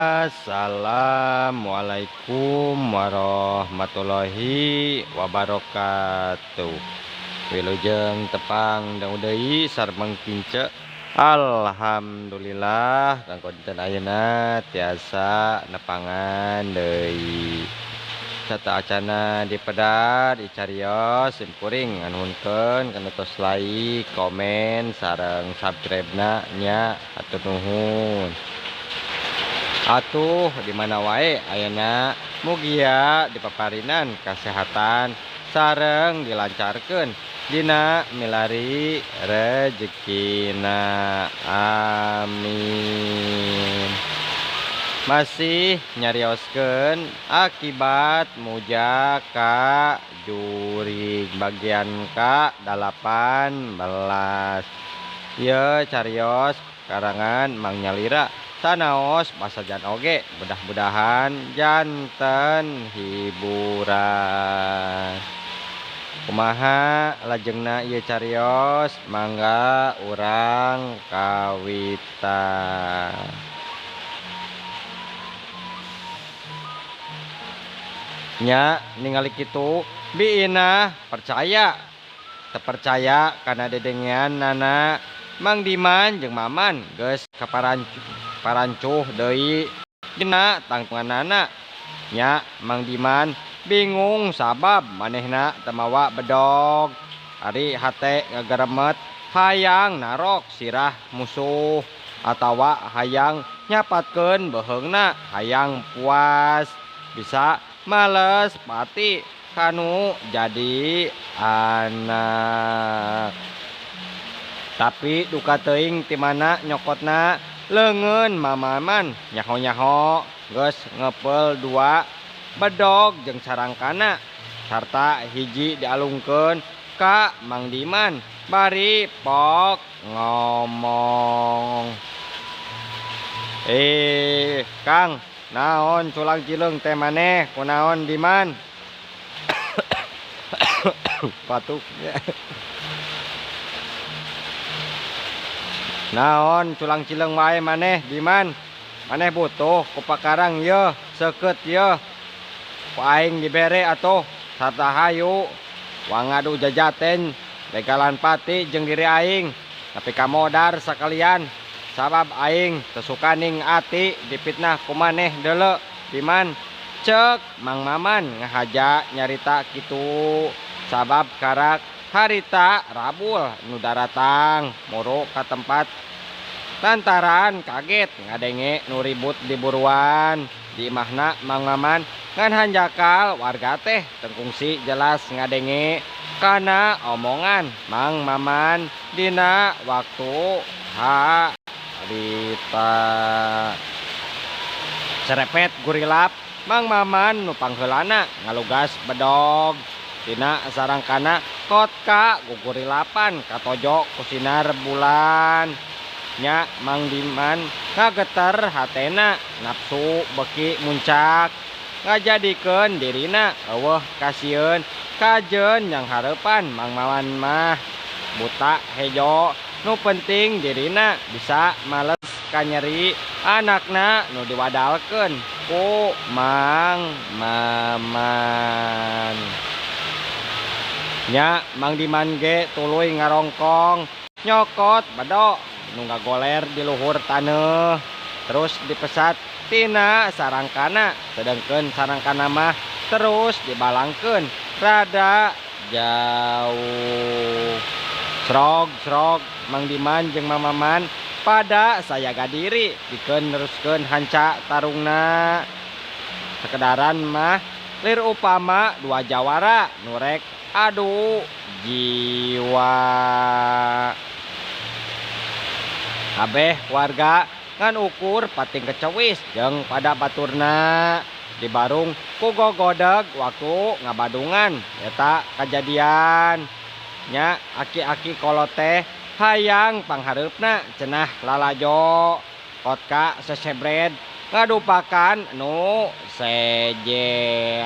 Assalamualaikum warahmatullahi wabarakatuh. Wilujeng tepang dangu deui sareng kince. Alhamdulillah kanggo dinten ayeuna tiasa nepangan deui. Sata acana dipedar dicarios simkuring nganuhunkeun kana tos like, komen sareng subscribe-na nya hatur nuhun. Atuh di mana wae ayeuna mugia dipaparinan kasehatan sareng dilancarkeun dina milari rejekina, amin. Masih nyarioskeun akibat muja ka jurig bagian ka 18. Ieu carios karangan Mang Nyalira sanaos basajan oge, mudah-mudahan janten hiburan. Kumaha lajengna ieu carios, mangga urang kawitan. Nya ningali kitu Bi Inah percaya terpercaya kana dedengean nana Mang Diman jeung Maman geus kaparancuh deui dina tangtunganana. Nya Mang Diman bingung sabab manehna teu mawa bedog, ari hate ngageremet hayang narok sirah musuh atawa hayang nyapatkeun beuheungna, hayang puas bisa males pati kanu jadi anak. Tapi duka teuing ti mana nyokotna leungeun Mamaman nyaho-nyaho geus ngepel dua bedog jeung sarangkana sarta hiji dialungkeun ka Mang Diman bari pok ngomong. Kang, naon culang cileung teh maneh kunaon Diman? Batuk. Naon culang cileung wae maneh Diman? Maneh butuh ku pakarang yeuh seukeut yeuh. Ku aing dibere atuh sarta hayu wangadu jajaten begalan pati jeung diri aing tapi kamodar sakalian sabab aing teu sukaning ati dipitnah ku maneh deuleu Diman. Ceuk Mang Maman ngahaja nyarita kitu sabab karak harita rabul nu daratang muru ka tempat lantaran kaget ngadenge nu ribut di buruan di imahna Mang Maman ngan hanjakal warga teh tengkungsi jelas ngadenge kana omongan Mang Maman dina waktu harita. Serepet gurilap Mang Maman nu pangheulana ngalugas bedog dina sarangkana kotka gugurilapan katojo ku sinar bulan. Nya Mang Diman ngageter hatena nafsu beki muncak ngajadikeun dirina eueuh kasieun kajeun yang hareupan Mang Maman mah buta hejo nu penting dirina bisa males kanyeri anakna nu diwadalkeun ku Mang Maman. Nya Mang Diman ge tuluy ngarongkong nyokot bedog nu ngagoler di luhur taneuh terus dipesat tina sarangkana, sedangkeun sarangkana mah terus dibalangkeun rada jauh. Srog-srog Mang Diman jeung Mang Maman pada sayaga diri pikeun neruskeun hanca tarungna. Sakedaran mah lir upama dua jawara nu rek adu jiwa. Kabeh warga ngan ukur pating kecewis jeung pada baturna dibarung ku gogodeg waktu ngabadungan eta kajadian. Nya aki-aki kolot teh hayang panghareupna cenah lalajo kotka sesebred ngadupakan nu seje.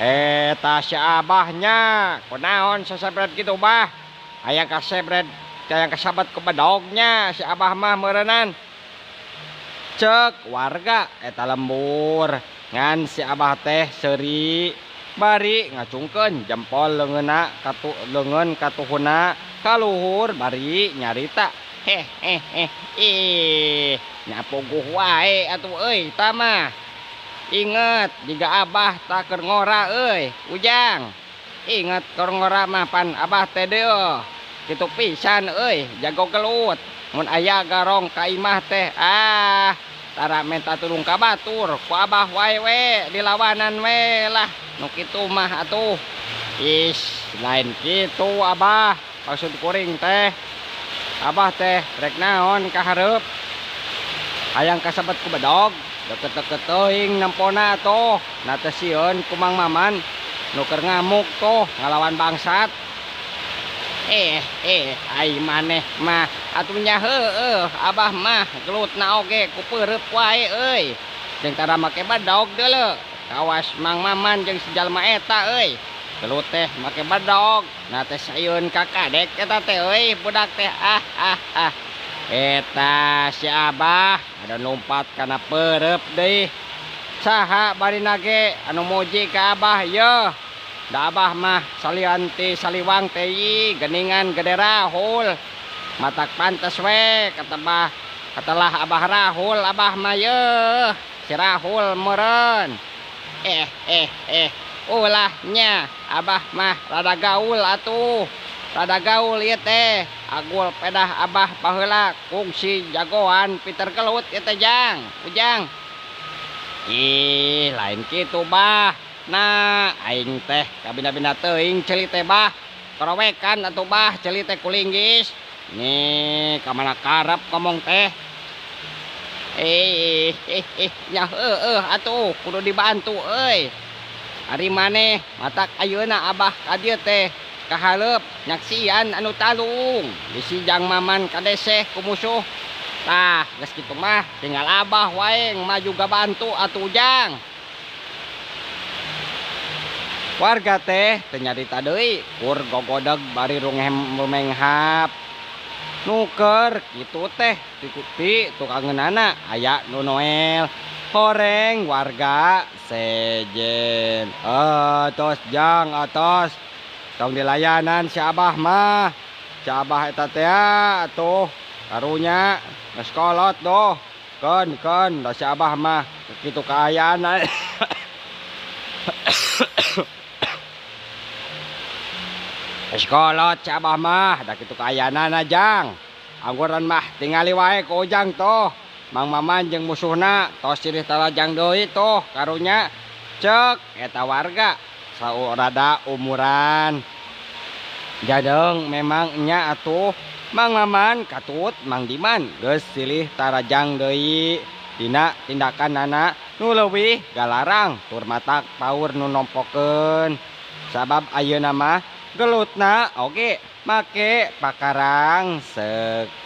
Eta si abahnya kunaon sesebred kitu bah, hayang kasebred hayang kasabat ku bedognya si abah mah meureunnan. Cek warga eta lembur ngan si Abah teh seuri bari ngacungkeun jempol leungeunna katu leungeun katuhuna ka luhur bari nyarita. Heh heh heh ih nya puguh wae atuh euy tah mah. Inget jiga Abah tah keur ngora euy Ujang. Inget keur ngora mah pan Abah teh deuh kitu pisan euy jago gelut. Mun aya garong ka imah teh ah tara menta tulung ka batur ku Abah wae we dilawanan we lah nu kitu mah atuh. Is lain kitu Abah maksud kuring teh. Abah teh rek naon ka hareup hayang kasebet ku bedog deket-deket teuing nempona atuh na teh sieun ku Mang Maman nu keur ngamuk tuh ngalawan bangsat. Ai maneh mah atuh nya heueuh Abah mah gelutna oge ku peureup wae euy jeung tara make bedog deuleu kawas Mang Maman jeung si jalma eta euy gelut teh make bedog na teh sayun ka kadek eta teh euy budak teh ah ah ah eta si Abah ada lompat kana peureup deui saha barina ge anu muji ka Abah yeuh da Abah mah salian ti saliwang teh geningan gede rahul matak pantes we katebah katelah Abah rahul Abah mah yeuh si rahul meureun ulahnya Abah mah rada gaul atuh rada gaul ieu teh agul pedah Abah baheula kungsi jagoan Peter gelut ieu teh jang Ujang. Ih lain kitu bah. Nah aing teh kabina-bina teuing ceuli teh bah korowekan atuh bah ceuli teh kulinggis nih ka mana karep ngomong teh. Nya heueuh atuh kudu dibantu euy. Ari maneh matak ayeuna Abah ka dieu teh kahareup nyaksian anu talung bisi Jang Maman kadeseh ku musuh. Tah geus kitu mah tinggal Abah wae maju gabantu atuh Jang. Warga teh teu nyarita deui kur gogodeg bari rumenghap nuker kitu teh ti tukangeunana aya nu noel horeng warga sejen. Atos Jang atos tong dilayanan si Abah mah si Abah eta teh atuh karunya geus kolot doh keun keun da si Abah mah kitu kaayaan. Geus kolot si Abah mah da kitu kaayaanana Jang. Angguran mah tingali wae ku Ujang toh Mang Maman jeung musuhna tos silih tarajang deui toh karunya cek eta warga saurada umuran. Jadeng memang nya atuh Mang Maman katut Mang Diman geus silih tarajang deui dina tindakanana nu leuwih galarang tur matak paur nu nompokeun sabab ayeuna mah gelutna oge make pakarang seukeut.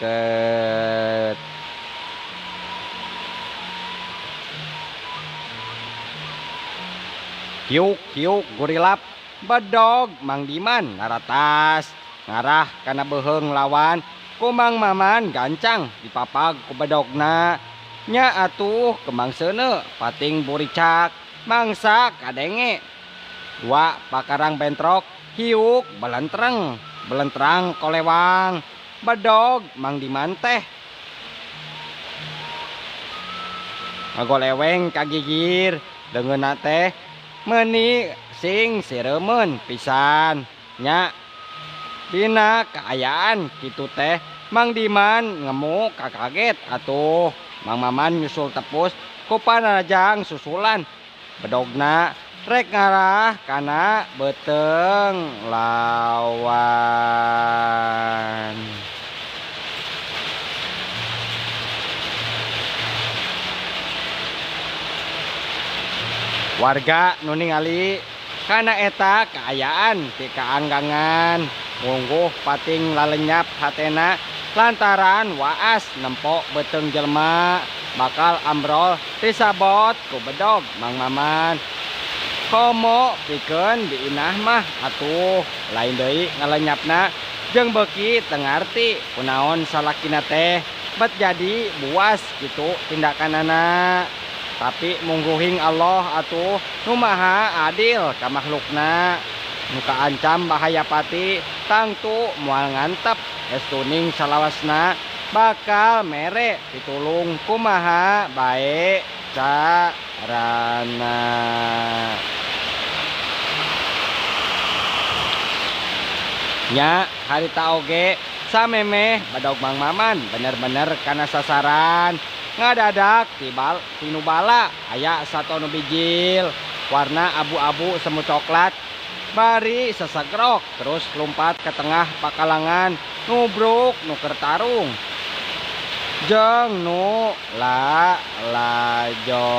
Hiuk hiuk gurilap bedog Mang Diman naratas ngarah kana beuheung lawan ku Mang Maman gancang dipapag ku bedogna nya atuh kembang seuneu pating buricak mangsa kadenge dua pakarang bentrok hiuk belentreng belentrang kolewang bedog Mang Diman teh ngagoleweng kagigir deungeunna teh meuni sing sireumeun pisan nya dina kaayaan kitu teh Mang Diman ngemu kakaget atuh Mang Maman nyusul tepus ku panajang susulan bedogna rek ngarah kana beuteung lawan. Warga nu ningali kana eta kaayaan ti kaanggangan mungguh pating lalenyap hatena lantaran waas nempok beuteung jelema bakal ambrol disabot ku bedog Mang Maman. Komo pikeun diinah mah atuh lain deui ngalenyapna jeung beuki teu ngarti kunaon salakina teh Bet jadi buas kitu tindakanana. Tapi mungguhing Allah atuh nu maha adil ka makhlukna. Nu kaancam bahaya pati tangtu moal ngantep estuning salawasna bakal mere pitulung kumaha bae carana. Nya harita oge samemeh badog Mang Maman bener-bener kana sasaran ngadadak tibal tinu bala aya sato nu bijil warna abu-abu semu coklat bari sesegrok terus lompat ke tengah pakalangan nubruk nu keur tarung jeung nu la lajo.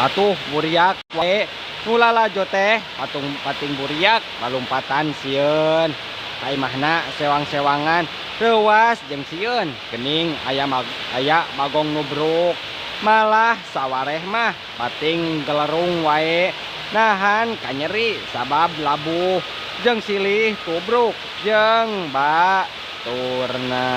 Atuh buriak wae nu lalajo teh patung pating buriak malumpatan sieun ka imahna sewang-sewangan reuas jeung sieun geuning aya aya bagong nubruk malah sawareh mah pating gelerung wae nahan kanyeri sabab labuh jeung silih tubruk jeung baturna.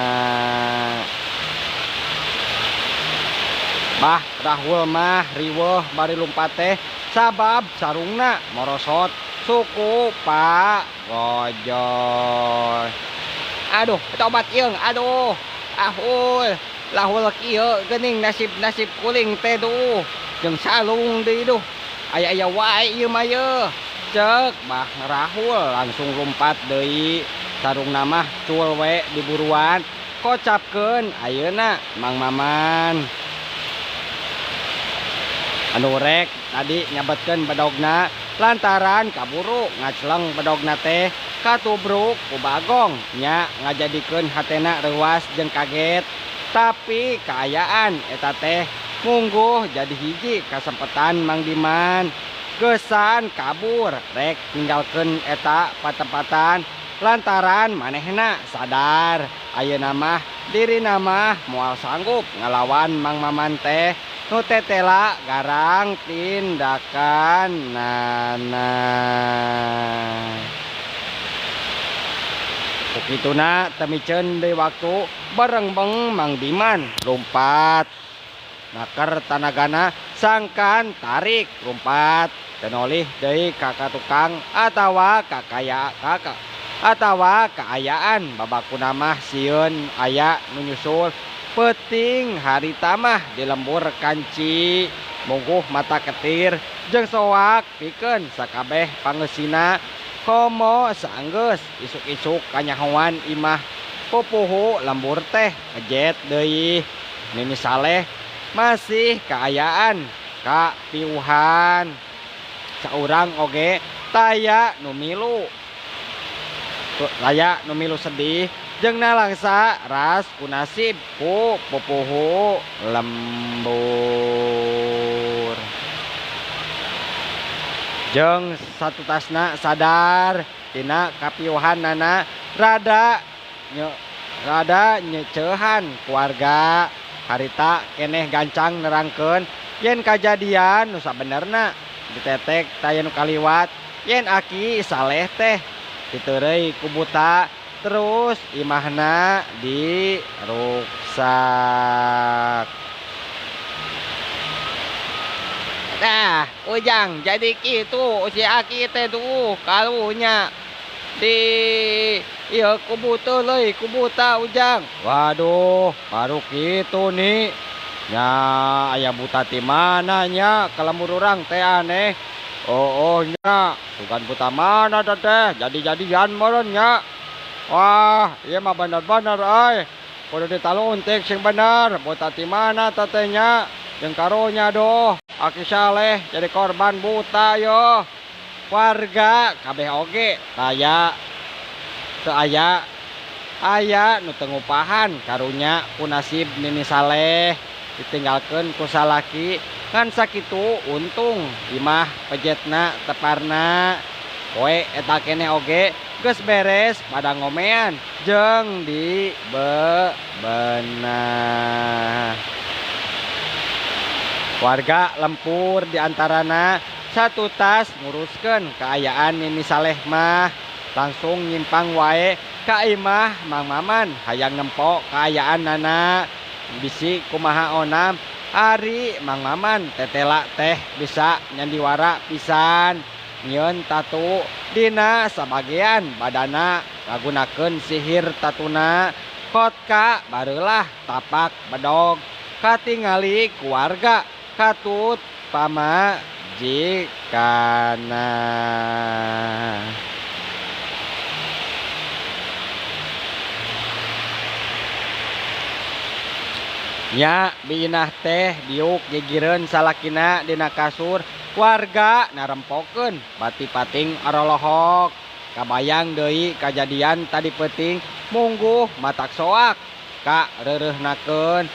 Bah Rahul mah riweuh bari lumpat teh sabab sarungna morosot suku Pak Gojoy. Aduh tobat yeung aduh ahul lahul kieu geuning nasib-nasib kuling teh duh jeung salung deui duh aya-aya wae ieu mah yeuh. Ceuk Bah Rahul langsung lumpat deui sarungna mah cul we diburuan kocapkeun ayeuna Mang Maman. Anu rek tadi nyabetkeun bedogna lantaran kaburu ngacleng bedogna teh katubruk ku Bagong nya ngajadikeun hatena reuas jeung kaget. Tapi kaayaan eta teh mungguh jadi hiji kasempetan Mang Diman gesan kabur rek ninggalkeun eta patempatan lantaran manehna sadar ayeuna mah dirina mah moal sanggup ngalawan Mang Maman teh nu tetela garang tindakan nana. Kukituna temiceun deui waktu barengbeng Mang Diman lompat naker tanagana sangkan tarik lompat tenolih deui ka tukang atawa ka kaya ka atawa kaayaan babakuna mah sieun aya nu nyusul peuting harita mah di lembur kanci mungguh mata ketir jeung soak pikeun sakabeh pangeusina komo saanggeus isuk-isuk kanyahoan imah pupuhu lembur teh ngejet deui. Nini Saleh masih kaayaan ka piuhan saurang oge taya nu milu taya nu milu sedih jeung nalangsa ras ku nasib ku pupuhu lembur. Jeung satutasna sadar tina kapiuhanana rada rada nyeceuhan keluarga harita keneh gancang nerangkeun yen kajadian nu sabenerna ditetek taya nu kaliwat yen Aki Saleh teh diteureuy ku buta terus imahna diruksak. Nah, Ujang jadi kitu si Aki teh duh karunya di ieu ku buta leuy ku buta Ujang. Waduh, baru kitu nih. Nya aya buta ti mana nya ka lembur urang teh aneh. Oh, oh nya, sugan buta mana teh jadi-jadian meureun nya. Wah, ieu mah bener-bener euy. Kudu ditaluntik sing bener, buta ti mana teteh nya. Jeung karunya doh, Aki Saleh jadi korban buta yo. Warga kabeh oge taya teu aya aya nu teu ngupahan karunya ku nasib Nini Saleh ditinggalkeun ku salaki ngan sakitu untung imah pejetna teparna poe eta keneh oge geus beres pada ngomean jeung di bebenah. Warga lempur diantarana satu tas nguruskeun kaayaan Nini Saleh mah langsung nyimpang wae ka imah Mang Maman hayang nempo kaayaanana bisi kumaha onam ari Mang Maman tetela teh bisa nyandiwara pisan nyieun tatu dina sabagean badana ngagunakeun sihir tatuna kotka bareulah tapak bedog katingali keluarga katut pamajikana. Nya biinah teh diuk gigireun salakina dina kasur warga narempokeun bati pating arolohok kabayang deui kajadian tadi peuting mungguh matak soak ka reureuhnakeun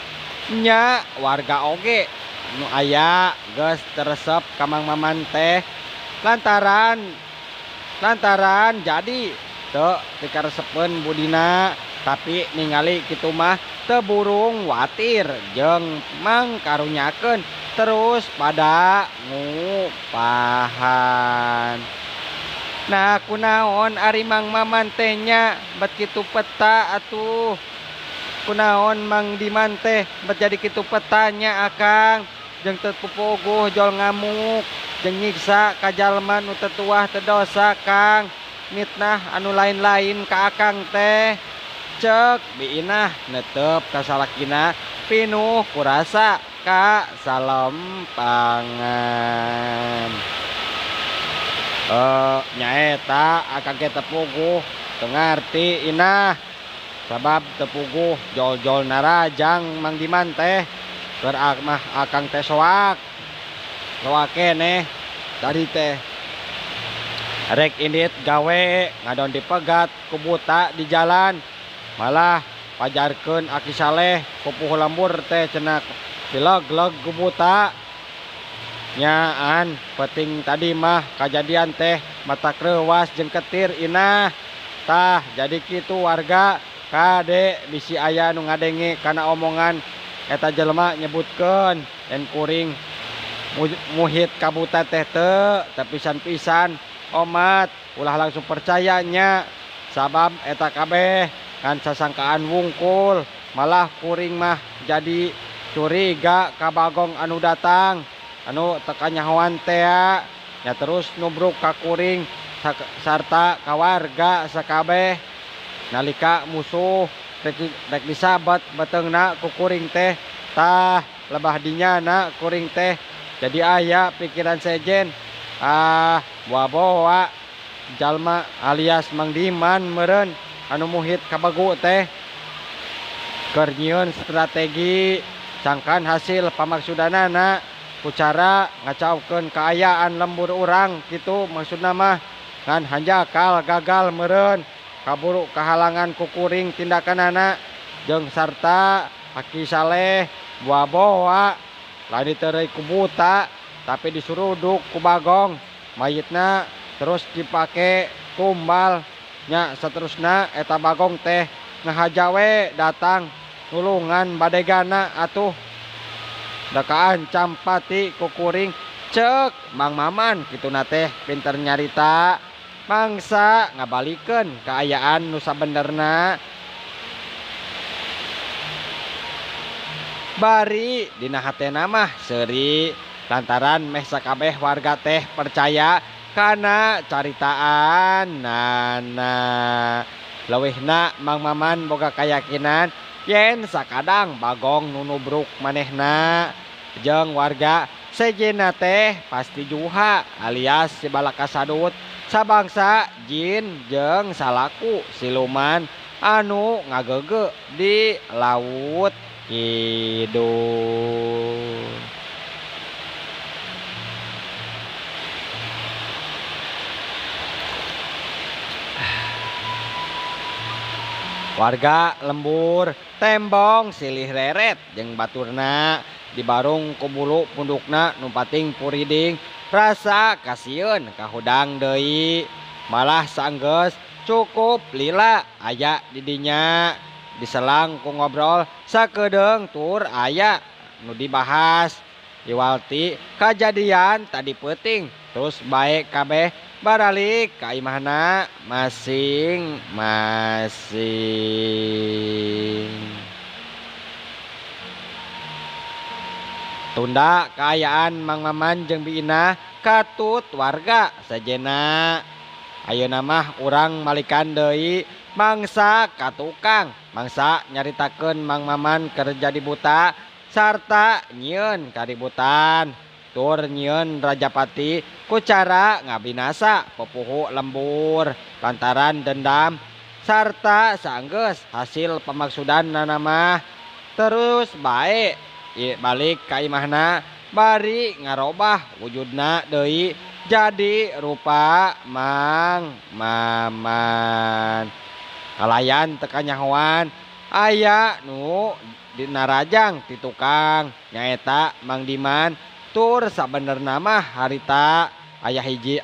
nya warga oge nu aya geus teresep ka Mang Maman teh lantaran jadi teu pikaresepeun budina tapi ningali kitu mah teu burung watir jeung mangkarunyakeun terus pada ngupahan. Nah kunaon ari Mang Maman teh nya bet kitu peta atuh kunaon Mang Diman teh bet jadi kitu petanya akang jeung teu pupuguh jol ngamuk jeung nyiksa ka jalma nu teu tuah teu dosa kang mitnah anu lain-lain ka akang teh cek biinah netep ka salakina pinuh kurasa ka salempangan. Nyaeta akang ge teu puguh teu ngarti inah sabab teu puguh jol-jol narajang Mang Diman teh keur mah akang teh soak soak keneh tadi teh rek indit gawe ngadon dipegat ku buta di jalan malah pajarkeun Aki Saleh pupuh lembur teh cenah dileg-leg ku buta nyaan penting tadi mah kajadian teh mata reuwas jeung ketir inah tah jadi kitu warga kade bisi aya nu ngadenge kana omongan eta jelema nyebutkeun dan kuring muhit ka buta teh teu pisan-pisan omat ulah langsung percaya nya sabab eta kabeh kan sasangkaan wungkul malah kuring mah jadi curiga ka bagong anu datang anu teu kanyahoan tea nya terus nubruk ka kuring sarta ka warga sakabeh nalika musuh rek disabat beteungna ku kuring teh tah lebah dinyana kuring teh jadi aya pikiran sejen ah boa-boa jalma alias Mang Diman meureun anu muhit ka bagu teh keur nyieun strategi sangkan hasil pamaksudanana ku cara ngacaukeun kaayaan lembur urang kitu maksudna mah ngan hanjakal gagal meureun kaburu kahalangan ku kuring tindakanana jeung sarta Aki Saleh boa-boa lain diteureuy ku buta tapi disuruduk ku bagong mayitna terus dipake tumbal nya seterusna eta bagong teh ngahaja we datang nulungan badegana atuh da kaancam pati ku kuring cek Mang Maman kituna teh pinter nyarita mangsa ngabalikeun kaayaan nu sabenerna bari dina hatena mah seuri lantaran meh sakabeh warga teh percaya kana caritaan nana leuwihna Mang Maman boga kayakinan yen sakadang bagong nu nubruk manehna jeung warga sejenna teh pasti juha alias si balaka sadut sabangsa jin jeung salaku siluman anu ngagege di laut kidul. Warga lembur tembong silih reret jeung baturna di barung ku bulu pundukna nu pating puriding rasa kasieun kahudang deui malah sanggeus cukup lila aya di dinya diselang ku ngobrol sakedeung tur aya nu dibahas iwalti kajadian tadi peuting terus bae kabeh baralik ka imahna masing-masing. Tunda kaayaan Mang Maman jeung Bi Inah katut warga sejena. Ayeuna mah urang malikan deui mangsa ka tukang, mangsa nyaritakeun Mang Maman keur jadi buta sarta nyieun kaributan. Tur nyieun Rajapati ku cara ngabinasa pupuhu lembur lantaran dendam sarta saenggeus hasil pamaksudan mah terus bae balik ka imahna bari ngarobah wujudna deui jadi rupa Mang Maman. Kalayan teu kanyahoan aya nu dinarajang ti tukang nyaeta Mang Diman. Tur sabenerna mah harita aya hiji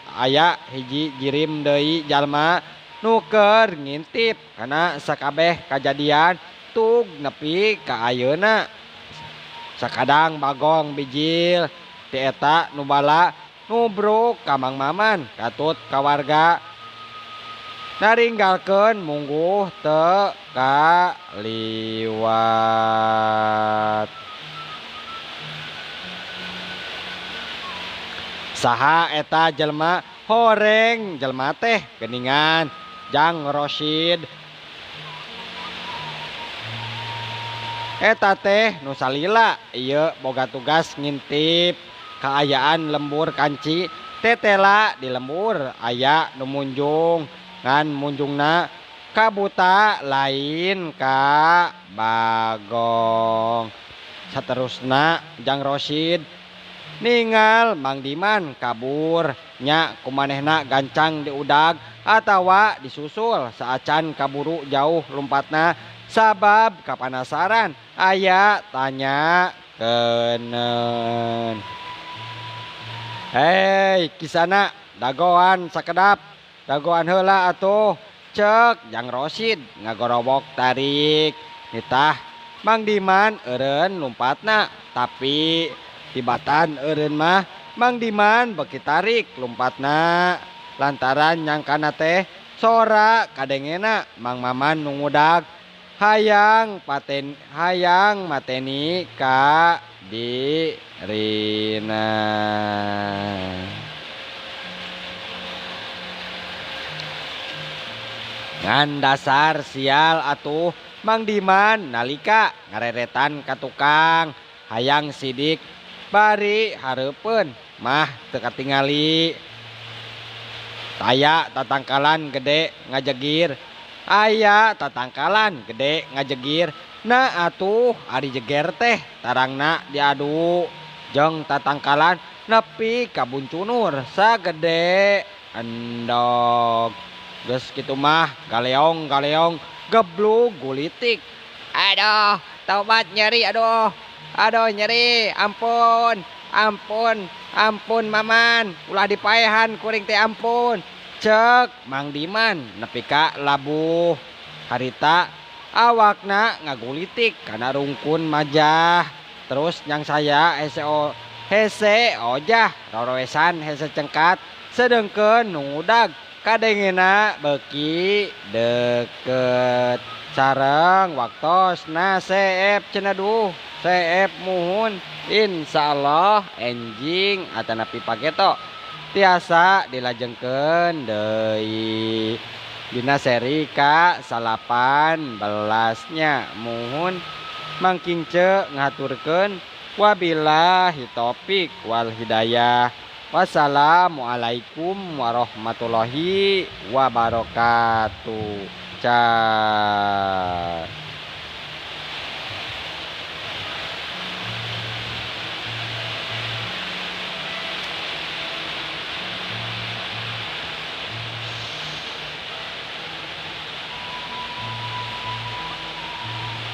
jirim deui jalma nu keur ngintip kana sakabeh kajadian tug nepi ka ayeuna. Sakadang Bagong bijil ti eta nu bala nubruk ka Mang Maman katut ka warga naringgalkeun mungguh teu kaliwat. Saha eta jelma horeng jelma teh geuningan Jang Rosid. Eta teh nu salila ieu boga tugas ngintip kaayaan lembur kanci tetela di lembur aya nu munjung ngan munjungna kabuta lain ka Bagong. Saterusna Jang Rosid ningal Mang Diman kabur nya kumanehna gancang diudag atawa disusul saacan kaburu jauh lumpatna sabab kapanasaran aya tanya keuneun. Hei kisana dagoan sakedap dagoan heula atuh cek Jang Rosid ngagorowok tarik. Nitah Mang Diman eureun lumpatna tapi tibatan eureun mah Mang Diman beuki tarik lumpatna lantaran nyangkana teh sora kadengena Mang Maman nu ngudag hayang mateni ka dirina. Ngan dasar sial atuh Mang Diman nalika ngareretan ka tukang hayang sidik bari hareupeun mah teu katingali. Aya tatangkalan gede ngajegir, aya tatangkalan gede ngajegir. Nah atuh ari jeger teh tarangna diadu jeung tatangkalan nepi ka buncunur sagede endog. Geus kitu mah galeong-galeong geblug gulitik. Aduh, taubat nyeri aduh. Aduh nyeri, ampun, ampun, ampun Maman, ulah dipaehan kuring teh ampun. Cek Mang Diman nepi ka labuh. Harita awakna ngagulitik kana rungkun majah. Terus nyang saya hese ojah roroesan hese cengkat sedengkeun nu ngudag kadengena beuki deket. Sareng waktosna seep cenah duh seep muhun. Insyaallah enjing atanapi pageto tiasa dilajengkeun deui dina seri ka 18 nya. Muhun mangkince ngaturkeun wabillahi taufik wal hidayah. Wassalamualaikum warahmatullahi wabarakatuh. Ciao.